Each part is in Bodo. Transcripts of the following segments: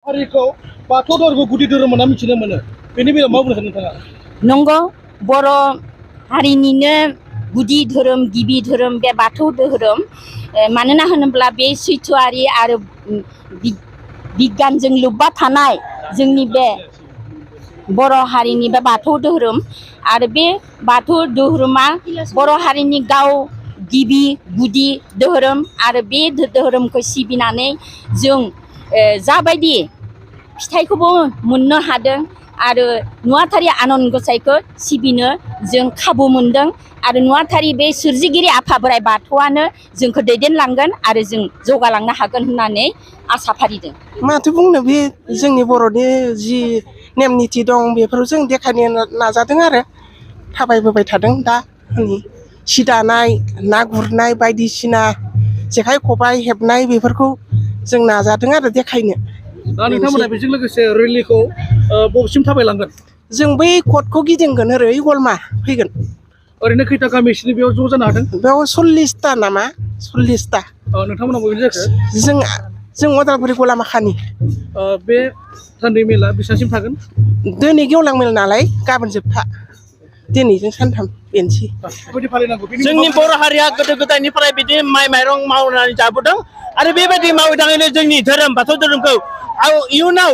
हारिखौ बाथौ धोरोमखौ गुदि धोरोम होनना मिथिनो मोनो बेनि बेलायाव मा बुंनो सानो नोंथाङा? नंगौ बर' हारिनिनो गुदि धोरोम गिबि धोरोम बे बाथौ धोरोम मानोना होनोब्ला बे सैथोआरि आरो बिगियानजों लोब्बा थानाय जोंनि बे बर' हारिनि बे बाथौ धोरोम आरो बे बाथौ धोरोमा बर' हारिनि गाव गिबि गुदि धोरोम आरो बे धोरोमखौ सिबिनानै जों जाबायदि फिथाइखौबो मोननो हादों आरो नुवाथारि आनान गसाइखौ सिबिनो जों खाबु मोनदों आरो नुवाथारि बे सोरजिगिरि आफा बोराइ बाथौआनो जोंखौ दैदेनलांगोन आरो जों जौगालांनो हागोन होननानै आसा फारिदों। माथो बुंनो बे जोंनि बर'नि जि नेम निथि दं बेफोरखौ जों देखायनो नाजादों आरो थाबायबोबाय थादों दा सि दानाय ना गुरनाय बायदिसिना जेखाइ खबाइ हेबनाय बेफोरखौ जों नाजादों आरो देखायनो। दा नोंथांमोना बेजों लोगोसे रेलिखौ बबेसिम थाबायलांगोन? जों बै कर्टखौ गिदिंगोन ओरै गलमा फैगोन। ओरैनो खैथा गामिसिनि बेयाव ज' जानो हादों? बेयाव 40ता नामा 40ता। नोंथांमोना बबेनि जाखो? जों अदालगुरि गलामाखानि। बे साननै मेला बेसेबांसिम थागोन? दिनै गेवलां मेल नालाय गाबोन जोबथा दिनैजों सानथाम बेनोसै। जोंनि बर' हारिया गोदो गोदायनिफ्राय बिदि माइ माइरं मावनानै जाबोदों आरो बेबायदि मावै दाङैनो जोंनि धोरोम बाथौ धोरोमखौ इयुनाव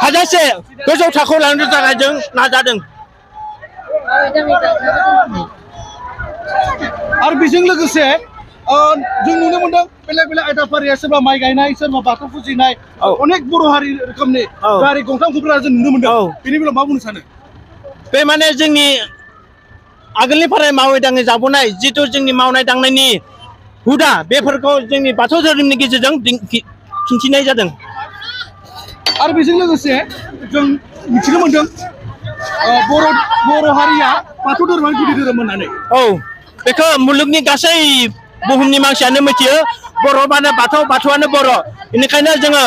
हाजासे गोजौ थाखोआव लांनो थाखाय जों नाजादों। आरो बेजों लोगोसे जों नुनो मोनदों बेलेग बेलेग आयदाफारिया सोरबा माइ गायनाय सोरबा बाथौ फुजिनाय अनेक बर' हारि रोखोमनि गारि गंथाम गंब्रा जों नुनो मोनदों बेनि बेलायाव मा बुंनो सानो? बे माने जोंनि आगोलनिफ्राय मावै दाङै जाबोनाय जिथु जोंनि मावनाय दांनायनि हुदा बेफोरखौ जोंनि बाथौ धोरोमनि गेजेरजों खिन्थिनाय जादों। आरो बेजों लोगोसे जों मिथिनो मोनदों बर' हारिया बाथौ धोरोमानो गुदि धोरोम होननानै। बेखौ मुलुगनि गासै बुहुमनि मानसियानो मिथियो बर'आनो बाथौ बाथौआनो बर'। बेनिखायनो जोङो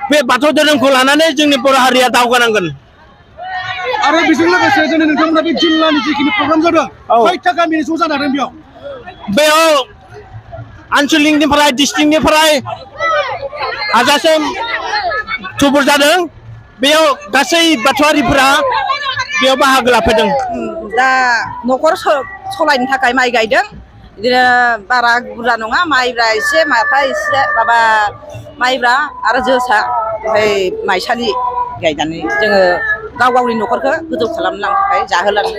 बे बाथौ धोरोमखौ लानानै जोंनि बर' हारिया दावगानांगोन। आरो बेजों लोगोसे जोंनि नोंथांमोना बे जिल्लानि जिखिनि प्रग्राम जादों खैथा गामिनि ज' जादों बेयाव आनसलिकनिफ्राय डिस्ट्रिक्टनिफ्राय हाजासिम थुबुर जादों बेयाव गासै बाथौआरिफोरा बेयाव बाहागो लाफैदों। दा न'खर सलायनो थाखाय माइ गायदों बिदिनो बारा बुरजा नङा माइब्रा एसे माथा एसे माबा माइब्रा आरो जोसा ओमफ्राय माइसालि गायनानै जोङो गाव गावनि न'खरखौ गोजौ खालामलांनो थाखाय जाहोलांनो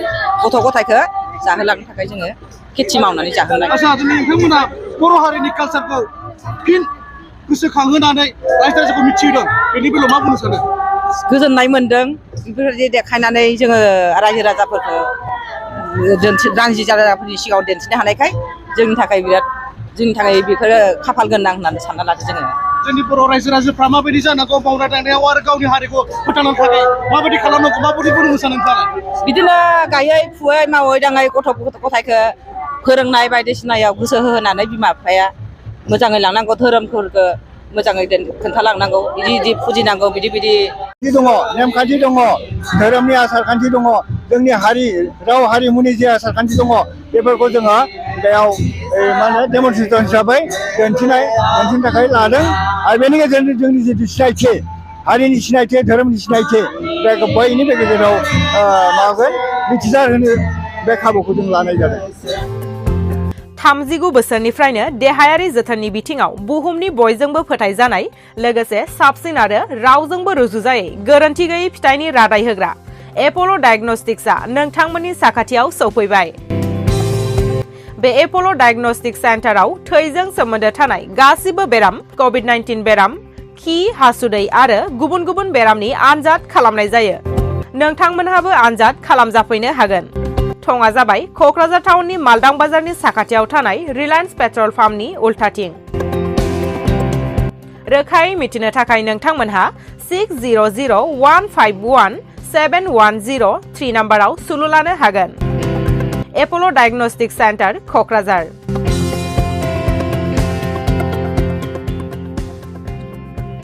गथ' गथायखौ जाहोलांनो थाखाय जोङो खेथि मावनानै जाहोलांनो। आसा नोंथांमोना बर' हारिनि कालसारखौ फिन गोसोखांहोनानै रायजो राजाखौ मिथिहोदों बेनि बेलायाव मा बुंनो सानो? गोजोननाय मोन्दों बेफोरबायदि देखायनानै जोङो रायजो राजाफोरखौ रायजो राजाफोरनि सिगाङाव दिन्थिनो हानायखाय जोंनि थाखाय बेफोरो खाफाल गोनां होननानै सानना लादों जोङो। जोंनि बर' रायजो राजाफ्रा माबायदि जानांगौ मावनाय दांनायाव आरो गावनि हारिखौ फोथांनो थाखाय माबायदि खालामनांगौ माबायदि बुंनो सानो नोंथाङा? बिदिनो गायै फुयै मावै दाङै गथ' गथायखौ फोरोंनाय बायदिसिनायाव गोसो होनानै बिमा बिफाया मोजाङै लांनांगौ धोरोमफोरखौ मोजाङै खोन्थालांनांगौ बिदि फुजिनांगौ बिदि दङ नेमखान्थि दङ धोरोमनि आसार खान्थि दङ जोंनि हारि राव हारिमुनि जे आसार खान्थि दङ बेफोरखौ जोङो बेयाव मा होनो डेमनस्ट्रेसन हिसाबै दिन्थिनो थाखाय लादों आरो बेनि गेजेरजों जोंनि जिथु सिनायथि हारिनि सिनायथि धोरोमनि सिनायथि जायखौ बयनिबो गेजेराव माबागोन मिथिसार होनो बे खाबुखौ जों लानाय जादों। 39 बोसोरनिफ्रायनो देहायारि जोथोननि बिथिङाव बुहुमनि बयजोंबो फोथायजानाय लोगोसे साबसिन आरो रावजोंबो रुजुजायै गोरोन्थि गैयै फिथाइनि रादाय होग्रा एप'ल' डायग्नोस्टिक्सआ नोंथांमोननि साखाथियाव सौफैबाय। बे एप'ल' डायग्नोस्टिक सेन्टाराव थैजों सोमोन्दो थानाय गासिबो बेराम कभिड-19 बेराम खि हासुदै आरो गुबुन गुबुन बेरामनि आनजाद खालामनाय जायो। नोंथांमोनहाबो आनजाद खालामजाफैनो हागोन। थङा जाबाय क'क्राझार टाउननि मालदां बाजारनि साखाथियाव थानाय रिलायन्स पेट्रल पाम्पनि उल्थाथिं। रोखायै मिथिनो थाखाय नोंथांमोनहा 6001517103 नाम्बाराव सुलु लानो हागोन। एप'ल' डायग्नोस्टिक सेन्टार क'क्राझार।